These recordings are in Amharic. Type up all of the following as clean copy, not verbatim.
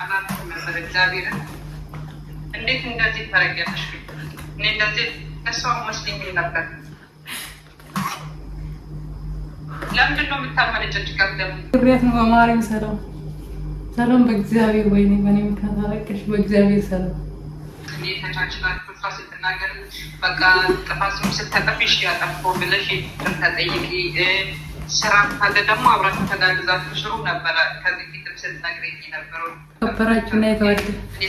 አላልኩም ነበር። እግዚአብሔርን እንዴት እንደዚህ ታደርጊያለሽ? እኔ እንደዚህ እሷ መስለኝም ነበር። ለምንድን ነው የምታመነጨጭቃት? ደግሞ ግሪያት ነው በማርያም ሰላም ሰላም፣ በእግዚአብሔር ወይኔ፣ በእኔ ምክንያት አለቀሽ። በእግዚአብሔር ሰላም እኔ ተቻችላችሁ እሷ ስትናገር በቃ ጥፋት ስታጠፊ እሺ አጠፋሁ ብለሽ ይቅርታ ጠይቂ። ስራ ካለ ደግሞ አብራችሁ ተጋግዛችሁ ስሩ ነበረ። ከዚህ ፊትም ስትነግረኝ የነበረው ከበራችሁና የተወደ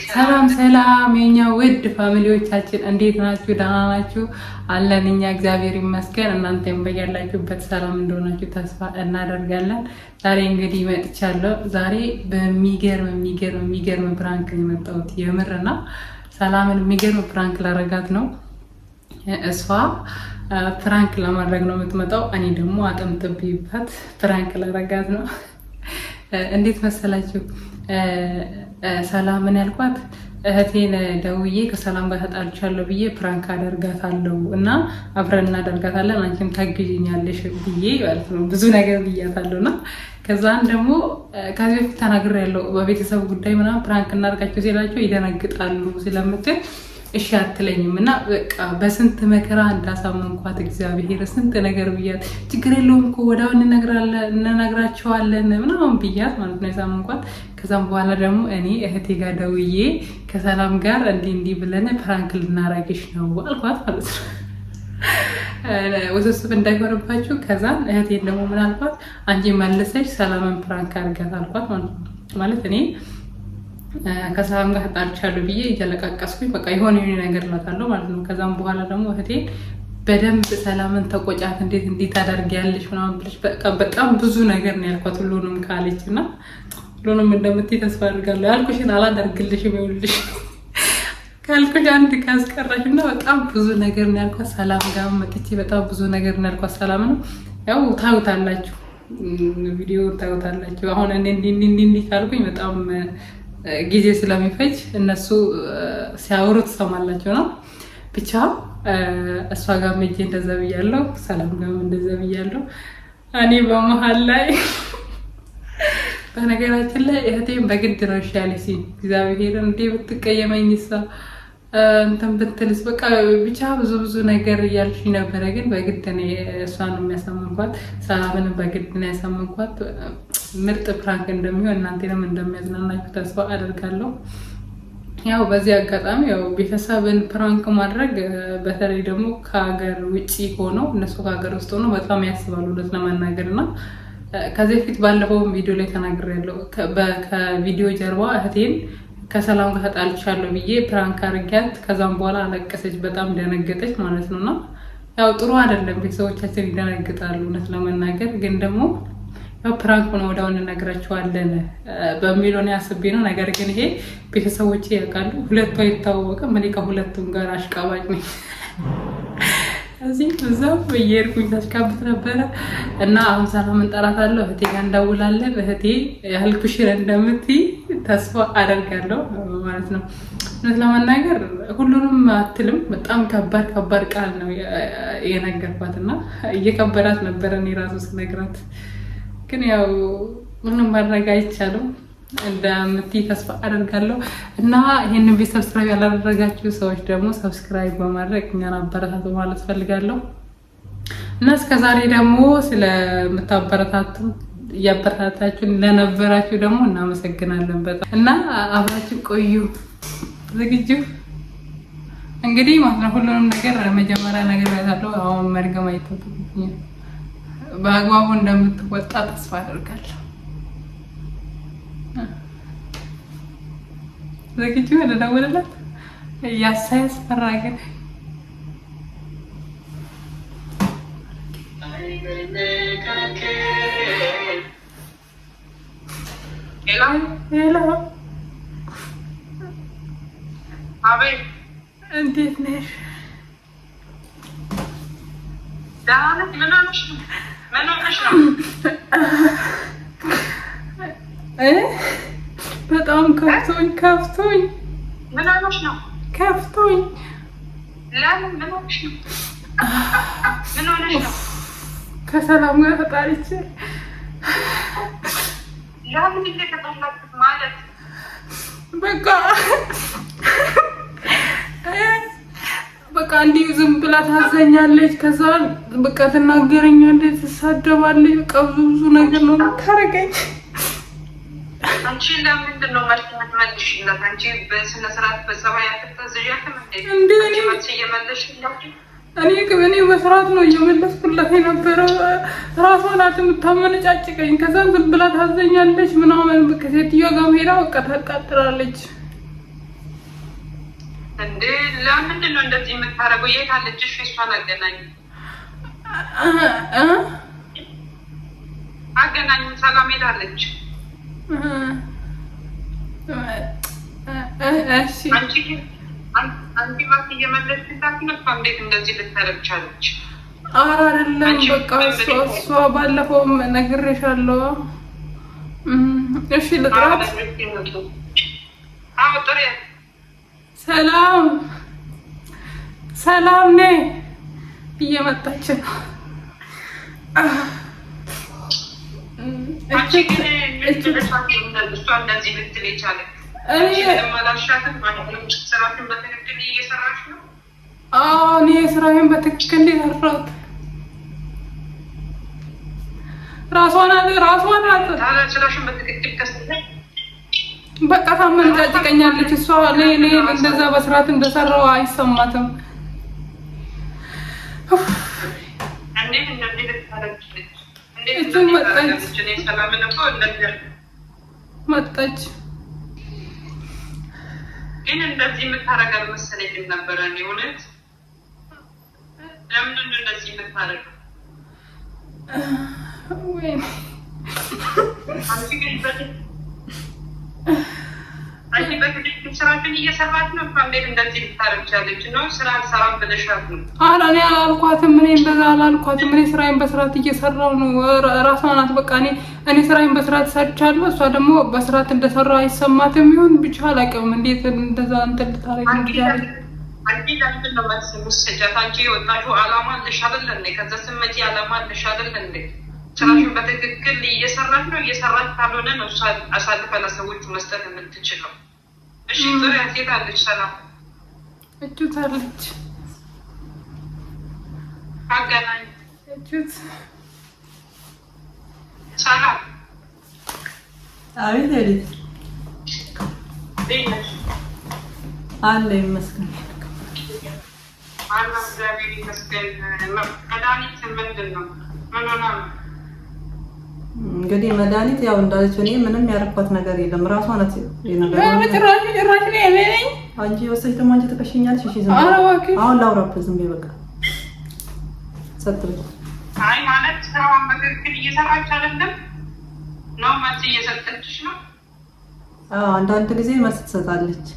ሰላም ሰላም፣ የኛ ውድ family ዎቻችን እንዴት ናችሁ? ደህና ናችሁ? አለን እኛ እግዚአብሔር ይመስገን። እናንተም በያላችሁበት ሰላም እንደሆናችሁ ተስፋ እናደርጋለን። ዛሬ እንግዲህ መጥቻለሁ። ዛሬ በሚገርም የሚገርም የሚገርም prank ነው የመጣሁት የምርና ሰላምን የሚገርም prank ላረጋት ነው። እሷ prank ለማድረግ ነው የምትመጣው። እኔ ደግሞ አጠምጥቤባት prank ላረጋት ነው። እንዴት መሰላችሁ? ሰላምን ያልኳት እህቴን ደውዬ ከሰላም ጋር ተጣልቻለሁ ብዬ prank አደርጋታለሁ እና አብረን እናደርጋታለን አንቺም ታግዥኛለሽ ብዬ ማለት ነው። ብዙ ነገር ብያታለሁ እና ከዛን ደግሞ ከዚህ በፊት ተናግሬያለሁ። በቤተሰብ ጉዳይ ምናምን prank እናደርጋቸው ሲላቸው ይደነግጣሉ ስለምትል እሺ አትለኝም እና በቃ በስንት መከራ እንዳሳመንኳት እግዚአብሔር ስንት ነገር ብያት፣ ችግር የለውም እኮ ወዲያው እንነግራቸዋለን ምናምን ብያት ማለት ነው ያሳመንኳት። ከዛም በኋላ ደግሞ እኔ እህቴ ጋር ደውዬ ከሰላም ጋር እንዲህ እንዲህ ብለን prank ልናረግሽ ነው አልኳት ማለት ነው። ውስብስብ እንዳይሆንባችሁ። ከዛን እህቴን ደግሞ ምን አልኳት፣ አንቺ መልሰሽ ሰላምን prank አድርጋት አልኳት ማለት ነው። ማለት እኔ ከሰላም ጋር ተጣልቻለሁ ብዬ እያለቃቀስኩኝ በቃ የሆነ የሆነ ነገር እላታለሁ ማለት ነው። ከዛም በኋላ ደግሞ እህቴ በደንብ ሰላምን ተቆጫት፣ እንዴት እንዴት ታደርጊያለሽ ምናምን ብለሽ በቃ በጣም ብዙ ነገር ነው ያልኳት። ሁሉንም ካለች እና ሁሉንም እንደምትይ ተስፋ አድርጋለሁ። ያልኩሽን አላደርግልሽም ይኸውልሽ ካልኩሽ አንድ ካስቀራሽ እና በጣም ብዙ ነገር ነው ያልኳት። ሰላም ጋር መጥቼ በጣም ብዙ ነገር ነው ያልኳት። ሰላም ነው ያው ታዩታላችሁ፣ ቪዲዮ ታዩታላችሁ። አሁን እኔ እንዲህ እንዲህ እንዲህ ካልኩኝ በጣም ጊዜ ስለሚፈጅ እነሱ ሲያወሩ ትሰማላችሁ ነው። ብቻ እሷ ጋር ሄጄ እንደዛ ብያለሁ፣ ሰላም ጋር እንደዛ ብያለሁ። እኔ በመሀል ላይ በነገራችን ላይ እህቴን በግድ ነው እሺ ያለችኝ። እግዚአብሔርን እንዴ ብትቀየመኝ እሷ እንትን ብትልስ በቃ ብቻ ብዙ ብዙ ነገር እያልሽኝ ነበረ፣ ግን በግድ ነው እሷን የሚያሳመንኳት፣ ሰላምን በግድ ነው ያሳመንኳት። ምርጥ prank እንደሚሆን እናንተንም እንደሚያዝናናችሁ ተስፋ አደርጋለሁ። ያው በዚህ አጋጣሚ ያው ቤተሰብን prank ማድረግ በተለይ ደግሞ ከሀገር ውጭ ሆነው እነሱ ከሀገር ውስጥ ሆነው በጣም ያስባሉ እውነት ለመናገር እና ከዚህ በፊት ባለፈውም ቪዲዮ ላይ ተናግሬያለሁ። ከቪዲዮ ጀርባ እህቴን ከሰላም ጋር ተጣልቻለሁ ብዬ prank አድርጊያት ከዛም በኋላ አለቀሰች፣ በጣም ደነገጠች ማለት ነው። እና ያው ጥሩ አይደለም፣ ቤተሰቦቻችን ይደነግጣሉ እውነት ለመናገር ግን ደግሞ ያው prank ነው ወዲያው እንነግራቸዋለን በሚለው ነው አስቤ ነው። ነገር ግን ይሄ ቤተሰቦቼ ያውቃሉ፣ ሁለቱ አይታወቅም። እኔ ከሁለቱም ጋር አሽቃባጭ ነኝ። እዚህ እዛም እየሄድኩኝ ታሽቃብጥ ነበረ እና አሁን ሰላም እንጠራታለሁ። እህቴ ጋር እንደውላለን። እህቴ ያልኩሽን እንደምትይ ተስፋ አደርጋለሁ ማለት ነው። እውነት ለመናገር ሁሉንም አትልም። በጣም ከባድ ከባድ ቃል ነው የነገርኳት እና እየከበዳት ነበረ እኔ ራሱ ስነግራት፣ ግን ያው ምንም ማድረግ አይቻልም። እንደምትይ ተስፋ አደርጋለሁ እና ይህንን ቤት subscribe ያላደረጋችሁ ሰዎች ደግሞ subscribe በማድረግ እኛን አበረታቱ ማለት ፈልጋለሁ እና እስከ ዛሬ ደግሞ ስለምታበረታቱ እያበረታታችሁ ለነበራችሁ ደግሞ እናመሰግናለን በጣም እና አብራችሁ ቆዩ። ዝግጁ እንግዲህ ማለት ነው። ሁሉንም ነገር መጀመሪያ ነገር ያታለው አሁን መድገም አይጠበቅብኝም። በአግባቡ እንደምትወጣ ተስፋ አደርጋለሁ። ዝግጁ ልደውልላት እያሳያስፈራ ግን hello፣ አቤት፣ እንዴት ነሽ? ደህና ነሽ? ምን ሆነሽ ነው? ምን ሆነሽ ነው? በጣም ከፍቶኝ ከፍቶኝ። ምን ሆነሽ ነው? ከፍቶኝ። ለምን? ምን ሆነሽ ነው? ምን ሆነሽ ነው? ከሰላም ጋር ተጣልቼ። ለምን የተጣላችሁት ማለት? በቃ በቃ እንዲሁ ዝም ብላ ታዘኛለች። ከዛ በቃ ትናገረኛለች፣ ትሳደባለች። በቃ ብዙ ብዙ ነገር ነው የምታደርገኝ። አንቺ ለምንድን ነው መልስ የምትመልሽላት? አንቺ በስነ ስርዓት በጸባይ አትታዘዣትም እንዴ? እንዴ አንቺ መልስ እየመለስሽላት እኔ በስርዓት ነው እየመለስኩላት የነበረው። ራሷ ናት የምታመነጫጭቀኝ። ከዛ ዝም ብላ ታዘኛለች ምናምን። ከሴትዮዋ ጋር ሄዳ በቃ ታቃጥላለች። እንዴ ለምንድን ነው እንደዚህ የምታደርገው? የት አለች? እሺ እሷን አገናኝ አገናኝ። ሰላም የት አለች? እሺ አንቺ አንቺ መልስ እየመለስሽላት ነው። እሷ እንዴት እንደዚህ ልታደርግ ቻለች? ኧረ አይደለም፣ በቃ እሷ ባለፈውም ነግሬሻለሁ። እሺ ልጥራት። አዎ ጥሪያት። ሰላም ሰላም፣ ነይ፣ እየመጣች ነው። አንቺ ግን እሷ እንደዚህ ልትል የቻለች? ምንም አላልሻትም? ስራሽን በትክክል እየሰራሽ ነው? አዎ እኔ ስራዬን በትክክል የሰራሁት ራሷ ናት፣ ራሷ ናት። ታዲያ ስራሽን በትክክል ከሰራሽ በቃ ታመነጫጭቀኛለች። እሷ እኔ እንደዛ በስርዓት እንደሰራው አይሰማትም። እንዴት እንደዚህ ልታደርግ ቻለች? እንዴት እጁ እንደዚህ መጣች። ታደርጋለች? እኔ ሰላምን እኮ እንደዚህ መጣች። ግን እንደዚህ የምታደርግ አልመሰለኝም ነበረ። እኔ እውነት ለምንድን ነው እንደዚህ የምታደርገው? ወይኔ አንቺ ግን አንቺ በትክክል ስራሽን እየሰራች ነው። እሷ እንዴት እንደዚህ ልታደርግ ቻለች? ነው ስራ አልሰራም ብለሻት ነው? ኧረ እኔ አላልኳትም። እኔ እንደዛ አላልኳትም። እኔ ስራዬን በስርዓት እየሰራሁ ነው። ራሷ ናት። በቃ እኔ ስራዬን በስርዓት ሰርቻለሁ። እሷ ደግሞ በስርዓት እንደሰራሁ አይሰማትም ይሁን ብቻ አላውቅም። እንዴት እንደዛ እንትን ልታደርግ እንዳለች። አንቺ ለምንድን ነው መልስ የምትሰጫት? አንቺ የወጣሽው አላማ አለሽ አይደል እንዴ? ከዛ ስትመጪ አላማ አለሽ አይደል እንዴ? ስራሽን በትክክል እየሰራች ነው። እየሰራች ካልሆነ ነው እሷ አሳልፈ ለሰዎቹ መስጠት የምትችለው። እሺ ጥሪያት። የት አለች ሰላም? እጁት አለች። አገናኝ። እጁት። ሰላም። አቤት ኤዲት። እንዴት ነሽ? አለ ይመስገን። አለ እግዚአብሔር ይመስገን። መድኃኒት ምንድን ነው? ምን ሆና ነው? እንግዲህ መድኃኒት ያው እንዳለችው እኔ ምንም ያረኳት ነገር የለም። ራሷ ናት የነገረው። ጭራሽ ጭራሽ እኔ እኔ ነኝ። አንቺ ወሰድሽ ደግሞ አንቺ ትከሽኛለሽ። እሺ ዝም ኧረ በይ። እባክሽ። አሁን ላውራበት ዝም በይ በቃ ጸጥ በይ። አይ ማለት ስራዋን በትክክል እየሰራች አይደለም ነው? መልስ እየሰጠችሽ ነው? አዎ አንዳንድ ጊዜ መልስ ትሰጣለች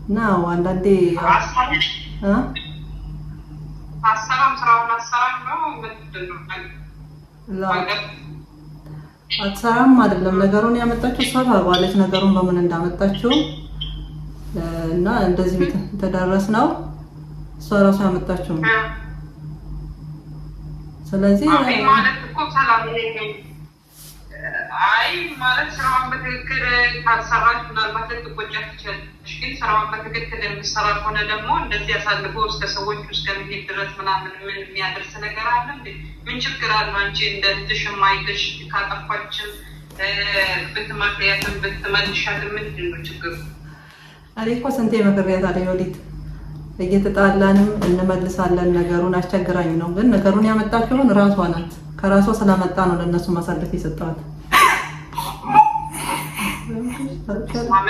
እና አዎ አንዳንዴ አሰራም እ አሰራም ስራውን አሰራም ነው ምንድን ነው? አትሰራም አይደለም። ነገሩን ያመጣችው እሷ ታውቃለች፣ ነገሩን በምን እንዳመጣችው እና እንደዚህ የተደረስነው እሷ ራሷ ያመጣችው ነው። ስለዚህ አይ ማለት እኮ ሰላም ነኝ። አይ ማለት ስራዋን በትክክል ካልሰራች ምናልባት ልትቆጫ ትችላለች። ግን ስራዋን በትክክል የምትሰራ ከሆነ ደግሞ እንደዚህ አሳልፎ እስከ ሰዎቹ እስከመሄድ ድረስ ምናምን ምን የሚያደርስ ነገር አለ እንዴ? ምን ችግር አለ? አንቺ እንደ እህትሽም አይተሽ ካጠፋችም ብትመክሪያትም ብትመልሻትም ምንድን ነው ችግሩ? እኔ እኮ ስንቴ መክሬያታለሁ ዮዲት፣ እየተጣላንም እንመልሳለን። ነገሩን አስቸግራኝ ነው፣ ግን ነገሩን ያመጣችውን ራሷ ናት። ከራሷ ስለመጣ ነው ለእነሱ ማሳለፍ የሰጠዋት።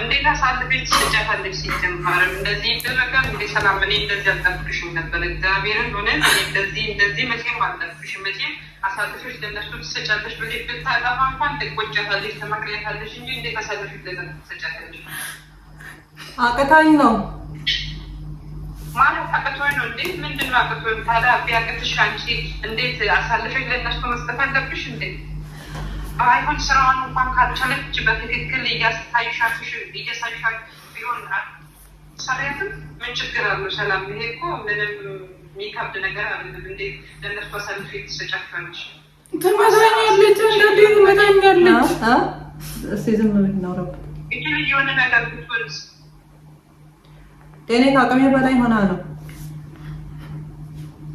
እንዴት አሳልፈሽ ትሰጫታለሽ? ሲጀመር እንደዚህ ይደረጋል እንዴ? ሰላም፣ እኔ እንደዚህ አልጠብቅሽም ነበር። እግዚአብሔርን ሆነ እንደዚህ እንደዚህ መቼም አልጠብቅሽም። መቼም አሳልፈሽ ለእነሱ ትሰጫለሽ ብለሽ ብታጠፋ እንኳን ትቆጫታለሽ፣ ትመክሪያታለሽ እንጂ እንዴት አሳልፈሽ ለእነሱ ትሰጫታለሽ? አቅታኝ ነው። ማለት አቅቶኝ ነው እንዴ? ምንድን ነው አቅቶኝ? ታዲያ ቢያቅትሽ አንቺ እንዴት አሳልፈሽ ለእነሱ መስጠት አለብሽ እንዴ? ባይሆን ስራዋን እንኳን ካልቻለች በትክክል እያሳይሻትሽ እያሳይሻት ቢሆን ሰሪያትም ምን ችግር አለው? ሰላም፣ ይሄ እኮ ምንም የሚከብድ ነገር አይደለም። እንዴት ለእነሱ አሳልፌ ትሰጫቸዋለሽ? ትመታኛለች፣ አንዳንዴ ትመታኛለች። እስኪ ዝም ብለን እናውራበት። ይቺ ልጅ የሆነ ነገር ብትሆንስ? እኔ ከአቅሜ በላይ ሆና ነው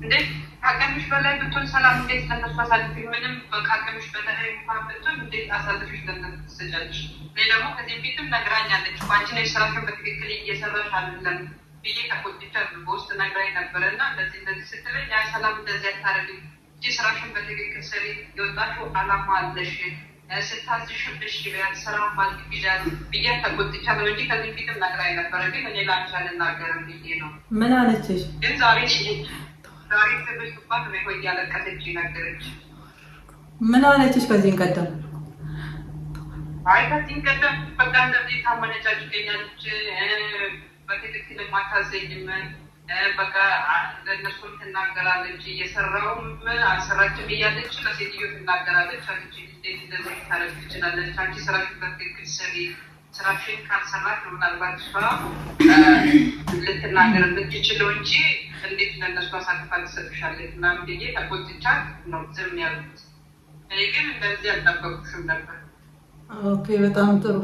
እንዴ? ከአቅምሽ በላይ ብትሆን ሰላም እንዴት ለነሱ አሳልፊ? ምንም ከአቅምሽ በላይ እንኳን ብትሆን እንዴት አሳልፊሽ ለነሱ ትሰጫለሽ? እኔ ደግሞ ከዚህ በፊትም ነግራኛለች እኮ አንቺ ነሽ ስራሽን በትክክል እየሰራሽ አይደለም ብዬ ተቆጥቻለሁ። በውስጥ ነግራኝ ነበረ እና እንደዚህ እንደዚህ ስትለኝ አይ ሰላም እንደዚህ አታደርግም እንጂ ስራሽን በትክክል ስሪ፣ የወጣሽው አላማ አለሽ፣ ስታዝሽም እሺ በያት፣ ስራም አግዣት ብዬ ተቆጥቻለሁ እንጂ ከዚህ በፊትም ነግራኝ ነበረ። ግን እኔ ለአንቺ አልናገርም ብዬ ነው። ምን አለችሽ? ግን ዛሬ ትብስባት ነው ይኸው እያለቀሰች ነገረች። ምን አለችሽ? ከዚህን ቀደም አይ ከዚህም ቀደም በቃ እንደዚህ ታመነጫጭቀኛለች፣ በትክክል አታዘኝም፣ በቃ ለእነሱም ትናገራለች፣ እየሰራውም አልሰራችም እያለች ለሴትዮ ትናገራለች አለች። እንዴት እንደዚህ ታደርግ ትችላለች? አንቺ ስራሽን በትክክል ስሪ፣ ስራሽን ካልሰራሽ ነው ምናልባት እሷ ልትናገር የምትችለው እንጂ እንዴት ለእነሱ አሳልፋ ትሰጥሻለች ምናምን ብዬ ተቆጥቻት ነው ዝም ያሉት። እኔ ግን እንደዚህ አልጠበቅኩሽም ነበር። Okay፣ በጣም ጥሩ።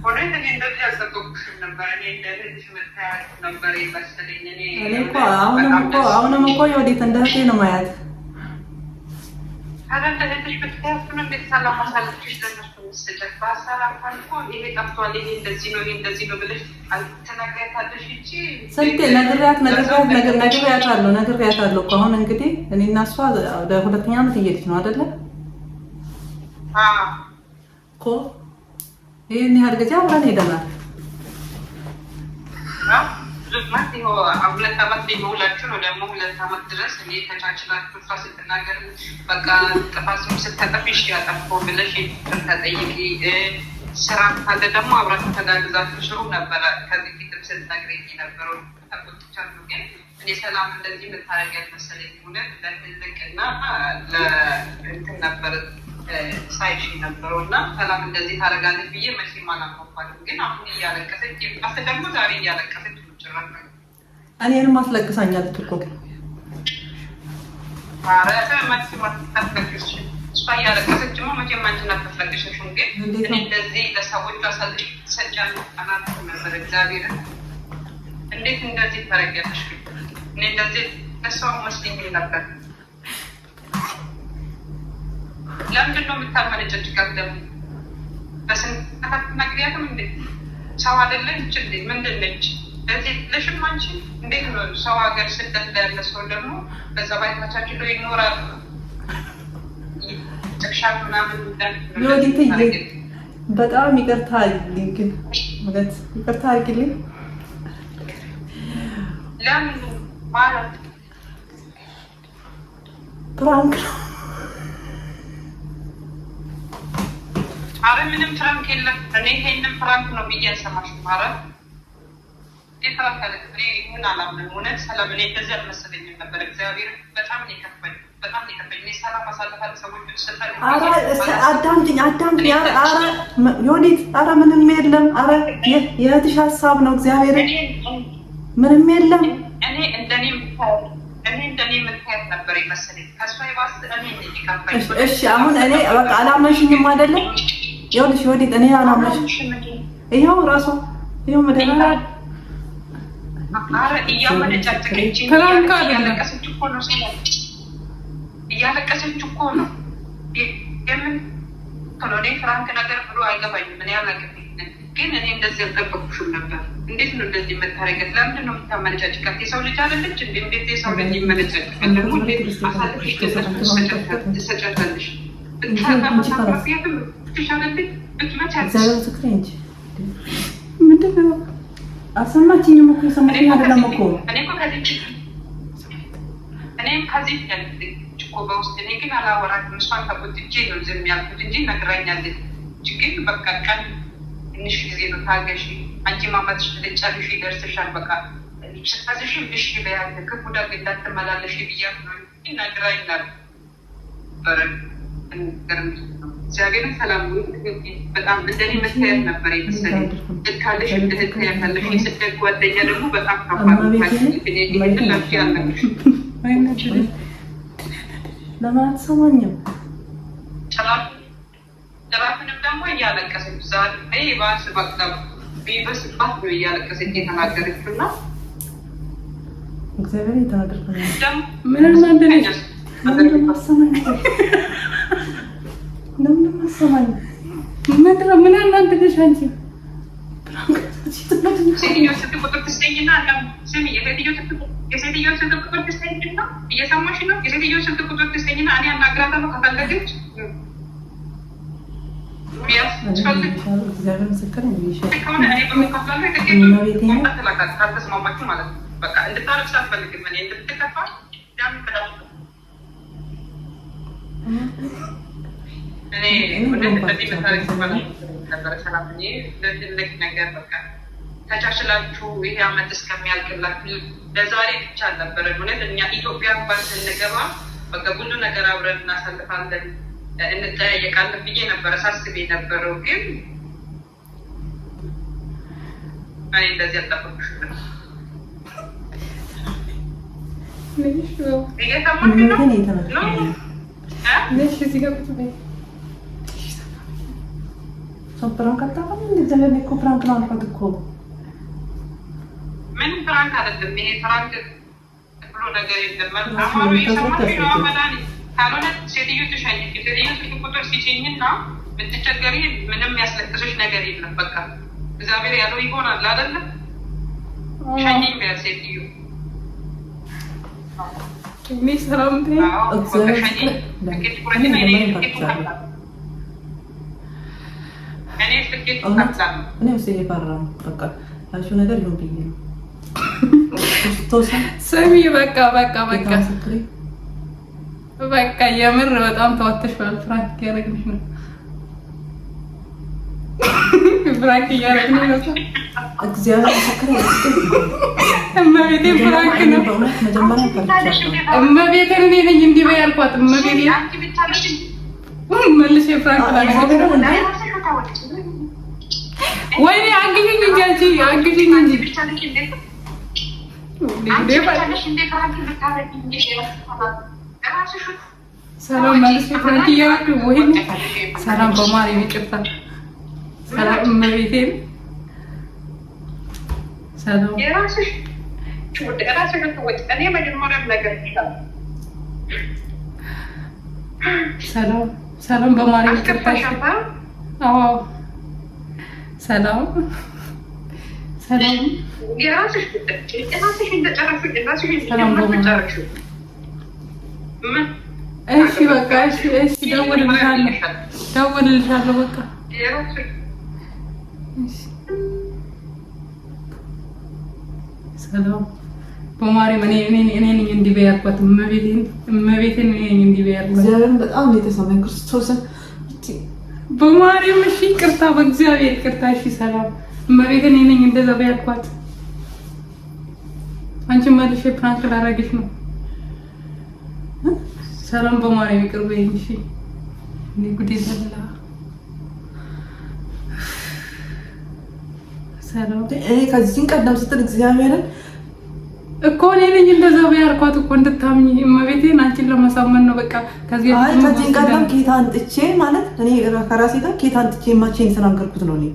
እውነት እኔ እንደዚህ አልጠበቅኩሽም ነበር። እኔ እንደ እህትሽ መታያት ነበር የመሰለኝ። እኔ እኔ እኮ አሁንም እኮ የወዴት እንደ እህቴ ነው ማያት። ታዲያ እንደ እህትሽ ብታያት ነው እንዴት ሰላም አሳልፍሽ ለእነሱ የምትሰጫት? በሀሳብ እንኳን እኮ ይሄ ጠፍቷል፣ ይሄ እንደዚህ ነው፣ ይሄ እንደዚህ ነው ብለሽ ትነግሪያታለሽ እንጂ ስንቴ ነግሬያት ነግሬያት ነግሬያታለሁ ነግሬያታለሁ እኮ። አሁን እንግዲህ እኔ እና እሷ ወደ ሁለተኛ ዓመት እየሄደች ነው አይደለ እኮ። ይሄን ያህል ጊዜ አብረን ሄደናል። ማለት ይኸው 2 ዓመት ሊሞላችሁ ነው። ደግሞ 2 ዓመት ድረስ እኔ ተቻችላችሁ እሷ ስትናገር በቃ ጥፋት ስታጠፊ እሺ አጠፋሁ ብለሽ ይቅርታ ጠይቂ፣ ስራ ካለ ደግሞ አብራችሁ ተጋግዛችሁ ስሩ ነበረ። ከዚህ ፊትም ስትነግረኝ የነበረው ተቆጥቻለሁ። ግን እኔ ሰላም እንደዚህ የምታደርግ ያልመሰለኝ እውነት ለትልቅና ለእንትን ነበር ሳይሽ የነበረው እና ሰላም እንደዚህ ታደርጋለች ብዬ መቼም አላመንኳትም። ግን አሁን እያለቀሰች ባሰ ደግሞ ዛሬ እያለቀሰች ነው ጭራሽ። እኔንም አስለቅሳኛለች እኮ። ኧረ መቼም አታስለቅስሽም። እሷ እያለቀሰችማ መቼም አንቺን አታስለቅስሽም። ግን እንዴት እኔ ነው? እንደዚህ ለሰዎቹ አሳልፌ ትሰጫለሽ አላልኩም ነበር። እግዚአብሔርን እንዴት እንደዚህ ታደርጊያለሽ? ግን እኔ እንደዚህ ለሰው መስለኝም ነበር። ለምንድን ነው የምታመነጨጭቃት ደግሞ? በስንት አትናግሪያትም እንዴ? ሰው አይደለች እንዴ? ምንድን ነች? ለዚህ ለሽም አንቺ እንዴት ነው ሰው ሀገር ስደት ላይ ያለ ሰው ደግሞ በዛ ባይታቻችሎ ይኖራል ጥቅሻ ምናምን የወዲትዬ በጣም ይቅርታ አድርጊልኝ፣ ግን እውነት ይቅርታ አድርጊልኝ። ለምን ማለት Prank ነው። አረ ምንም prank የለም። እኔ ይሄንን prank ነው ብዬ አልሰማሽም። አረ ይሄ prank አለ። እኔ ይሁን አላምንም። እውነት ሰላም እኔ እንደዚህ አልመሰለኝም ነበር። እግዚአብሔር በጣም ነው የከፋኝ፣ በጣም ነው የከፋኝ። እኔ ሰላም አሳልፋ ለሰዎች ትሰጣለች። ኧረ አዳምጪኝ አዳምጪኝ። ኧረ ኧረ ዮዲት ኧረ ምንም የለም። ኧረ የእህትሽ ሀሳብ ነው። እግዚአብሔር ምንም የለም። እኔ እንደኔ እኔ እንደኔ የምታያት ነበር የመሰለኝ። ከእሷ የባሰ እኔ ነኝ የከፋኝ። እሺ አሁን እኔ በቃ አላመንሽኝም አይደለ? ይኸውልሽ ዮዲት እኔ አላመንሽም። ይኸው ራሷ ይኸው መደና ኧረ እያመነጫጨቀችኝ Prank አይደለም። እያለቀሰች እኮ ነው ሰላም፣ እያለቀሰች እኮ ነው። የምን ነው? እኔ prank ነገር ብሎ አይገባኝም። እኔ አላውቅም፣ ግን እኔ እንደዚህ አልጠበቅኩሽም ነበር። እንዴት ነው እንደዚህ የምታደርጊያት? ለምንድን ነው የምታመነጫጭቃት? የሰው ልጅ አይደለች እንዴ? እንዴት የሰው ልጅ ይመነጫጭቃል? ደግሞ እንዴት አሳልፈሽ ትሰጫታለሽ? ብታሳፍሪያትም ትሻለልኝ ብትመቻት። እግዚአብሔር ምስክሬ እንጂ ምንድን ነው አልሰማችኝም እኮ የሰማችኝ አይደለም እኮ። እኔ እኮ ከዚህ እኔም ከዚህ እኮ በውስጥ እኔ ግን አላወራትም። እሷን ተቆጥቼ ነው ዝም ያልኩት እንጂ ነግራኛለች። ግን በቃ ቀን ትንሽ ጊዜ ነው ታገሺ፣ አንቺ ማመትሽ ልጨርሽ ይደርስሻል። በቃ ስታዝሽም እሺ በያት፣ ክፉ ደግ እንዳትመላለሽ ብያት ነው እንጂ ነግራኝ ነበረ። እግዚአብሔርን ሰላም በጣም እንደኔ መታየት ነበር የመሰለኝ። ካለሽ እንደህት ያለሽ የስደት ጓደኛ ደግሞ በጣም ከባድ ነው። ይህንን ላንቺ አልነግርሽም። ለምን አትሰማኝም? ጭራሹንም ደግሞ እያለቀሰች ዛሬ ባስ በቃ ቢበስባት ነው እያለቀሰች የተናገረችው እና እግዚአብሔር የተናገርኩ ነው። ደግሞ ምን እናንተ ለምንድን ነው የማሰማኝ? ለምንድን ነው የማሰማኝ? ምንድን ነው? ምን አናደደሽ አንቺ? ሴትዮ ስልክ ቁጥር ትስጠኝና፣ ስሚ፣ የሴትዮ ስልክ ቁጥር ትስጠኝና፣ እየሰማሽ ነው? የሴትዮ ስልክ ቁጥር ትስጠኝና እኔ አናግራታለሁ ከፈለገች የሚያስፈልግ እግዚአብሔር ምስክር ነው። ከሆነ እኔ በምከፍላለሁ። የትኬቱን መምጣት ትላካለህ ካልተስማማችሁ ማለት ነው። በቃ እንድታለቅስ አልፈልግም እኔ እንድትከፋ እኔ እንደዚህ መታረቅ ነበረ። ሰላም ለትልቅ ነገር በቃ ተቻችላችሁ ይሄ አመት እስከሚያልቅላችሁ ለዛሬ ብቻ አልነበረም። እውነት እኛ ኢትዮጵያ እንኳን ስንገባ በቃ ብዙ ነገር አብረን እናሳልፋለን፣ እንጠያየቃለን ብዬ ነበረ ሳስብ የነበረው፣ ግን እኔ እንደዚህ አልጠበቅኩሽም። እየሰማሽ ነው? እዚህ ጋር ቁጭ በይ። ሰው prank አታውቅም? እግዚአብሔር እኮ prank ነው አልኳት እኮ። ምንም prank አይደለም። ይሄ prank ብሎ ነገር የለም። አማሩ እየሰማሽ ነው? መድኃኒት ካልሆነ ሴትዮ ትሸኝ። ሴትዮ ስልክ ቁጥር ሲጭኝና ብትቸገሪ ምንም ያስለቅስሽ ነገር የለም። በቃ እግዚአብሔር ያለው ይሆናል አይደለም? ሸኝኝ በያት ሴትዮ። እኔ ሰላም ሸኝኝ። ትኬት ቁረጭና እኔ ትኬቱን እከፍላለሁ። እኔ ትኬቱን እከፍላለሁ። እኔ ውስጤ እየፈራ ነው። በቃ ያልሽው ነገር ይሁን ብዬ ነው። ክርስቶስን ስሚ፣ በቃ በቃ በቃ ምስክሬ። በቃ የምር በጣም ተወተሽዋል። Prank እያደረግንሽ ነው። Prank እያደረግንሽ ነው። እግዚአብሔር ምስክሬ። እመቤቴ prank ነው። በእውነት መጀመሪያ ፈርቻለሁ። እመቤቴን እኔ ነኝ እንዲህ በይ ያልኳት። እመቤቴ መልሼ prank ላደርግ ወይኔ አግዢኝ እንጂ አንቺ አግዢኝ እንጂ። ሰላም መልሼ prank እያደረግኩ፣ ወይኔ ሰላም በማርያም ይቅርታ። ሰላም እመቤቴን ሰላም። የራስሽ ጉዳይ። እኔ መጀመሪያም ነገር ይችላል። ሰላም ሰላም በማርያም ይቅርታ። አዎ ሰላም ሰላም። የራስሽ ጉዳይ። ራስሽ እንደጨረስሽ ራስሽ እንደጨረስሽ። እሺ በቃ እሺ እሺ፣ ደውልልሻለሁ ደውልልሻለሁ በቃ እሺ። ሰላም በማርያም እኔ እኔ እኔ ነኝ እንዲህ በይ ያልኳት። እመቤቴን እመቤቴን እኔ ነኝ እንዲህ በይ ያልኳት። እግዚአብሔርን በጣም ነው የተሰማኝ። ክርስቶስን በማርያም እሺ፣ ይቅርታ፣ በእግዚአብሔር ይቅርታ። እሺ ሰላም እመቤቴን እኔ ነኝ እንደዛ በይ ያልኳት። አንቺ መልሼ prank ላደርግሽ ነው። ሰላም በማርያም ይቅር በይኝ። እሺ እኔ ጉዴ ፈላ። ሰላም። እኔ ከዚህን ቀደም ስትል እግዚአብሔርን እኮ እኔ ነኝ እንደዛ በይ ያልኳት እኮ እንድታምኚ እመቤቴን አንቺን ለማሳመን ነው። በቃ ከዚህ አይ ከዚህን ቀደም ኬት አንጥቼ ማለት እኔ ከራሴ ጋር ኬት አንጥቼ መቼ የተናገርኩት ነው እኔ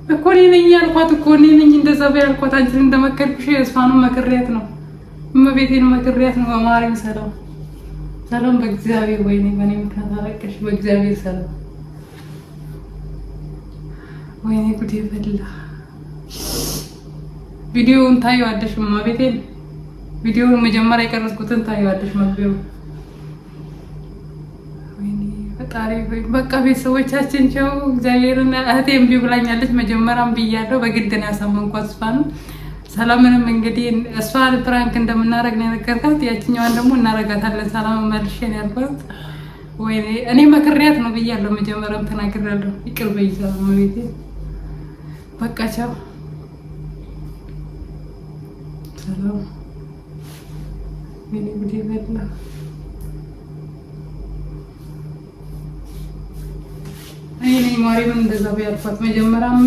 እኮ እኔ ነኝ ያልኳት እኮ እኔ ነኝ እንደዛ በይ ያልኳት። አንቺን እንደመከርኩሽ እሷንም መክሬያት ነው። እመቤቴን መክሬያት ነው። በማርያም ሰላም ሰላም፣ በእግዚአብሔር ወይኔ በእኔ ምክንያት አለቀሽ። በእግዚአብሔር ሰላም፣ ወይኔ ጉዴ ፈላ። ቪዲዮውን ታየዋለሽ፣ እመቤቴን ቪዲዮውን መጀመሪያ የቀረጽኩትን ታየዋለሽ። መግቢያው ወይኔ ፈጣሪ ሆይ በቃ ቤተሰቦቻችን ቸው እግዚአብሔርን እህቴ እምቢ ብላኛለች። መጀመሪያም ብያለሁ፣ በግድ ነው ያሳመንኳት እሷንም። ሰላምንም እንግዲህ እሷን prank እንደምናደርግ ነው የነገርኳት። ያችኛዋን ደግሞ እናረጋታለን። ሰላም መልሼ ነው ያልኳት። ወይኔ እኔ መክሬያት ነው ብያለሁ፣ መጀመሪያም ተናግሬያለሁ። ይቅር በይ ሰላም እመቤቴ። በቃ ቻው ሰላም። ወይኔ ጉዴ ፈላ። እኔ ነኝ ማርያምን እንደዛ በይ ያልኳት መጀመሪያም።